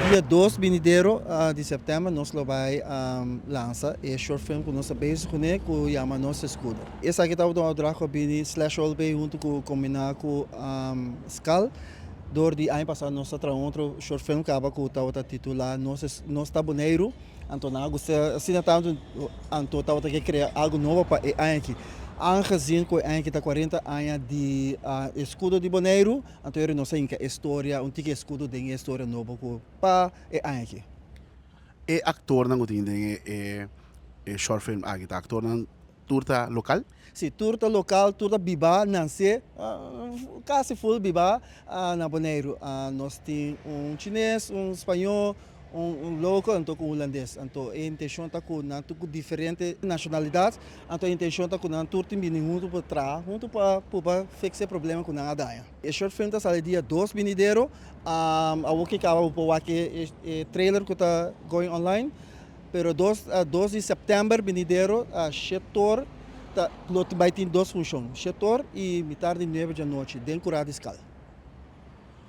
Dia 2 binidero di sèptèmber nos lo bai lansa e short film ku nos ta bezig kuné ku yama Nos Eskudo. Esaki tabata un opdracht ku a bini Slash Olbey huntu ku kombiná ku Skal. Dor di aña pasá nos a traha un otro short film kaba ku tabata titulá Nos Nos ta Boneiru. Anto nan a gusta asina tantu anto tabata ke krea algu nobo pa e aña aki. Aangezien ku e aña aki ta 40 aña di eskudo di Boneiru, anto eri nos a hinka e storia, un tiki eskudo den e storia nobo ku pa e aña aki. E aktornan ku tin den e short film aki ta aktornan tur ta lokal? Si, tur ta lokal, tur ta biba nanse, kasi ful biba na Boneiru. Nos tin un chines, un spañó, un local anto ku hulandes. Anto e intenshon ta ku nan tur ku diferente nashonalidat, anto e intenshon ta ku nan tur tin bini huntu pa traha huntu pa purba fix e problema ku nan a daña. E short film ta sali dia 2 binidero, awor ke kaba bo por wak e trailer ku ta going online. Pero 2 di sèptèmber binidero shetor ta lo bai tin dos funshon, shetor i mitar di nuebe djanochi den Kurá di Skal.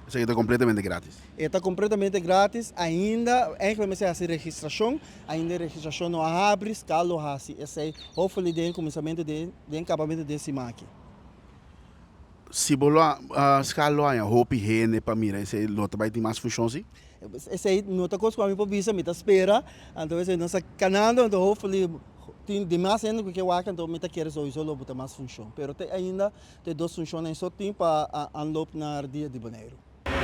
Esaki ta kompletamente gratis? E ta kompletamente gratis, ainda eigenlijk mester hasi registrashon, ainda e registrashon no a habri, Skal lo hasi esei hopefully den kuminsamentu den den kabamentu den siman aki. Si bo lo a Skal lo haña hopi hende pa mira esei lo ta bai tin mas funshon si? Esei no ta kos ku ami por bisa, mi ta spera, anto esei nos ta kanando, anto hopefully tin demas hende ku ke wak, anto mi ta kere souiso lo bo ta mas funshon. Pero te ainda te dos funshonnan so tin pa aanloop naar Dia di Boneiru.